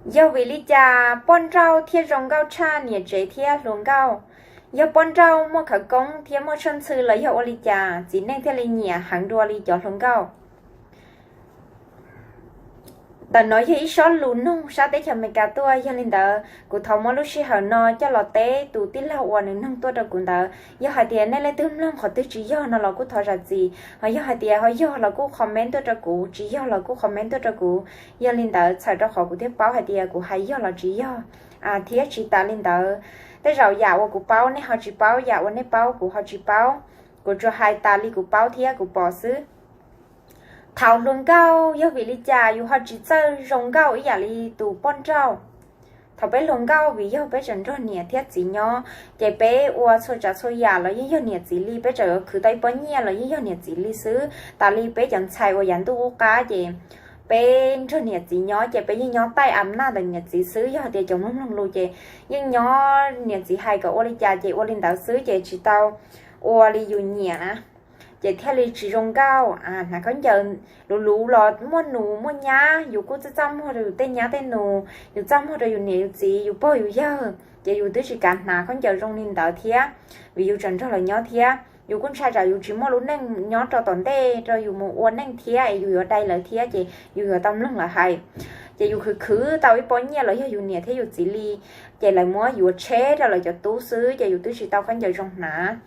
Yog vim li cas poj nrauj thiaj zoo nkauj tshaj niam tsev thiab hluas nkauj? Yog poj nrauj muaj khawv koob thiab muaj tshaj ntxhw los yog ua li cas txiv neej thiaj li nyiam heev dua li cov hluas nkauj? Ntawm no yog ib sob lus noog sab teb chaws Amelikas tuaj, yog li ntawd kuv thov muab lub sij hawm no coj los teb tus tij laug uas nws noog tuaj rau kuv ntawd. Yog hais tias nej leej twg mloog qhov twg tsis yog no los kuj thov zam txim, ho yog hais tias ho yog los kuj comment tuaj rau kuv, tsis yog los kuj comment tuaj rau kuv. Yog li ntawd txhawm rau qhov kuv thiaj paub hais tias kuv hais yog los tsis yog. Thiab tsis tas li ntawd, tej zaum yam uas kuv paub nej ho tsis paub, yam uas nej paub kuv ho tsis paub. Kuv tsuas hais tas li kuv paub thiab kuv pom xwb. Thaum hluas nkauj yog vim li cas yus ho tsis txawj zoo nkauj ib yam li tus poj nrauj? Thaum peb hluas nkauj vim yog peb tseem nrog niam thiab txiv nyob, ces peb ua txhua tsav txhua yam los yeej yog niam txiv li, peb tseem yuav khwv tau ib pob nyiaj los yeej yog niam txiv li xwb. Tas li peb cov ntxhais uas yav ntuj qub qab ces peb nrog niam txiv nyob ces peb yeej nyob taij am naj ntawm niam txiv xwb. Yog hais tias cov mloog mloog lus ces yeej nyob niam txiv hais kom ua li cas ces ua li ntawd xwb ces tsis tau ua li yus nyiam na, ces thiaj li tsis zoo nkauj. Hnav khaub ncaws luv luv los muaj nus muaj nyab, yus kuj txaj txaj muag rau yus tej nyab tej nus, yus txaj muag rau yus niam yus txiv yus pog yus yawg, ces yus twb tsis kav hnav khaub ncaws zoo li ntawd thiab, vim yus tseem nrog lawv nyob thiab. Yus kuj ntshai tsam yus tsis muaj lub neej nyob rau tom ntej rau yus mus ua neej thiab es yus yuav dai lawv thiab ces yus yuav tau mloog lawv hais. Ces yus khwv khwv tau ib pob nyiaj los yog yus niam thiab yus txiv li, ces lawv muab yuav tsheb rau lawv cov tub xwb ces yus twb tsis tau khaub ncaws zoo hnav.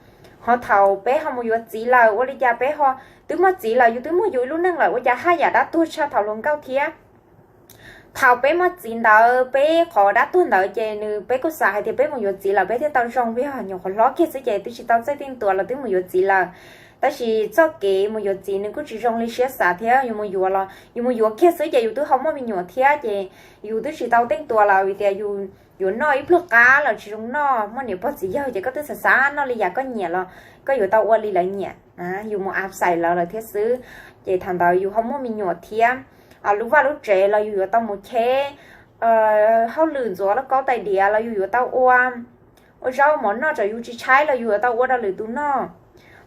Ho thaum peb ho mus yuav txiv lawm ua li cas peb ho, twb muaj txiv lawm yus twb muaj yus ib lub neej lawm ua cas haj yam dab tuag tshaj thaum hluas nkauj thiab? Thaum peb muaj txiv ntawd peb qhov dab tuag ntawd ces nws peb kuj xav hais tias peb mus yuav txiv lawm peb thiaj tau zoo, vim yog nyuam qhuav hlob kiag xwb ces twb tsis tau txawj teej tua los twb mus yuav txiv lawm. Tab sis txoj kev mus yuav txiv nws kuj tsis zoo li siab xav thiab, yus mus yuav los yus mus yuav kiag xwb ces yus twb ho muaj me nyuam thiab ces yus twb tsis tau teej tua lawm vim tias yus yuav noj ib pluag qab los tsis zoo noj, muaj niam pog txiv yawg ces koj twb xav xav noj li yam koj nyiam los koj yuav tau ua li lawv nyiam, yus mus ua xais lawv lawm thiab xwb. Ces thaum ntawd yus ho muaj me nyuam thiab, lub vaj lub tsev los yus yuav tau mus cheb, hauj lwm ntxuav lauj kaub tais diav los yus yuav tau ua, ua zaub mov noj tsam yus tsis tshaib los yus yuav tau ua rau lwm tus noj.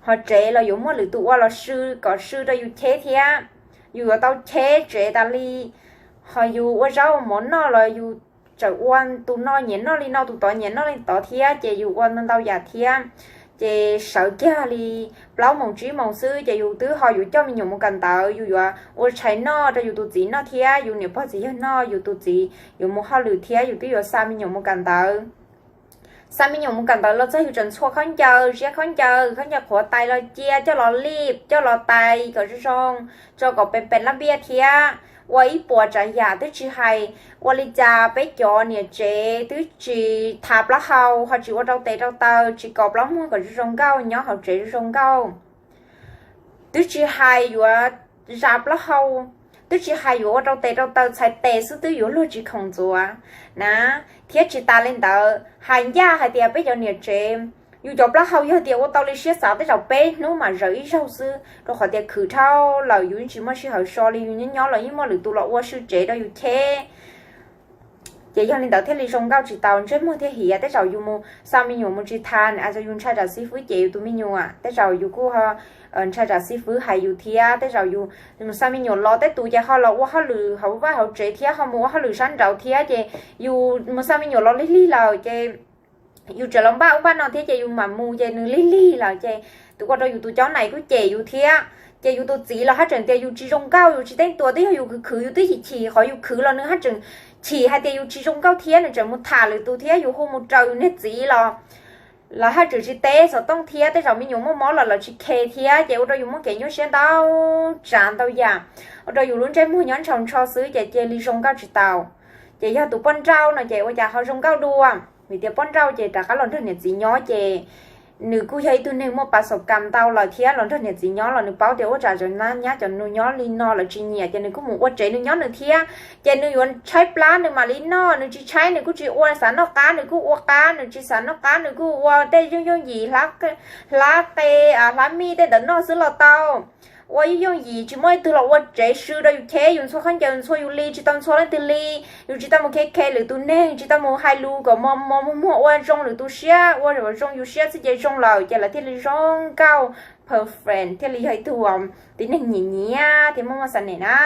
Ho tsev los yuav muaj lwm tus ua los sw kom sw rau yus cheb thiab, yus yuav tau cheb tsev tas li. Ho yus ua zaub mov noj los yus tseem ua, tus no nyiam noj li no tus tod nyiam noj li tod thiab ces yus ua ntau ntau yam thiab. Ces sawv kiag li plaub moos tsib moos xwb ces yus twb ho yuav coj me nyuam mus kawm ntawv, yus yuav ua tshais noj rau yus tus txiv noj thiab yus niam pog txiv yawg noj, yus tus txiv yuav mus hauj lwm thiab yus twb yuav xa me nyuam mus kawm ntawv. Xa me nyuam mus kawm ntawv los txog yus tseem ntxhua khaub ncaws, ziab khaub ncaws, khaub ncaws qhuav tais los cia, coj los lij, coj los tais kom zoo zoo, tso kom pes pes lab npiaj thiab. Ua ib puas tsav yam twb tsis hais ua li cas peb cov niam tsev twb tsis thav plaub hau, ho tsis ua rau tes rau taw, tsis kos plaub muag kom zoo zoo nkauj, nyob hauv tsev zoo zoo nkauj. Twb tsis hais yuav zas plaub hau, twb tsis hais yuav ua rau tes rau taw, txhais tes xwb twb yuav luag tsis khoom ntxuav na. Thiab tsis tas li ntawd, hais ncaj hais tias peb cov niam tsev, yus cov plaub hau yog tias ua tau li siab xav tej zaum peb hnub mam zaws ib zaug xwb, rau qhov tias khwv dhau lawm yus yeej tsis muaj sij hawm so li, yus nyob nyob los yeej muaj lwm tus los ua sw tsev rau yus cheb. Ces yog li ntawd thiaj li zoo nkauj tsis tau, ntsej muag thiaj hiav. Tej zaum yus mus xa me nyuam mus tsis thav, yus ntshai tsam xib fwb cem yus tus me nyuam, tej zaum yus kuj ntshai tsam xib fwb hais yus thiab. Tej zaum yus mus xa me nyuam los tej tus ces ho los ua hauj lwm hauv vaj hauv tsev thiab, ho mus ua hauj lwm sab nraud thiab, ces yus mus xa me nyuam los lig lig lawm ces yus tseem los npaj ub npaj no thiab ces yus mam mus ces nws lig lig lawm ces ua rau yus tus caub nais kuj cem yus thiab. Ces yus tus txiv los haj tseem tias yus tsis zoo nkauj, yus tsis teej tua, twb yog yus khwv khwv, yus twb chim chim qhov yus khwv los nws haj tseem chim hais tias yus tsis zoo nkauj thiab, nws tseem mus tham lwm tus thiab, yus hu mus raws yus niag txiv los lawv haj tseem tsis teb xov tooj thiab. Tej zaum me nyuam muaj mob los lawv tsis khe thiab, ces ua rau yus muaj kev nyuaj siab ntau tsav ntau yam, ua rau yus lub ntsej muag nyob ntshaus ntsho xwb ces cia li zoo nkauj tsis tau. Ces yog tus poj nrauj no ces ua cas ho zoo nkauj dua? Vim tias poj nrauj ces rov qab los nrog niam txiv nyob ces nws kuj yog ib tug neeg muaj pas xaum kam ntau lawm thiab, los nrog niam txiv nyob los nws paub tias ua cas cov nyab cov nus nyob li no lawv tsis nyiam, ces nws kuj mus ua tsev nws nyob nws thiab. Ces nws yuav tshaib plab nws mam li noj, nws tsis tshaib nws kuj tsis ua, xav noj qab nws kuj ua qab, nws tsis xav noj qab nws kuj ua tej yooj yooj yim, hlab qe, hlab mij tej ntawd noj xwb los tau. Ua yooj yooj yim, tsis muaj leej twg los ua tsev sw rau yus cheb, yus ntxhua khaub ncaws ntxhua yus li, tsis tau ntxhua leej twg li. Yus tsis tau mus khe khe lwm tus neeg, tsis tau mus hais lus kom mos mos muag ua zoo lwm tus siab, ua zoo yus siab xwb ces zoo lawm, ces lawv thiaj li zoo nkauj, perfect, thiaj li yog ib tug tib neeg nyiam nyiam thiab muaj muaj xav nem na.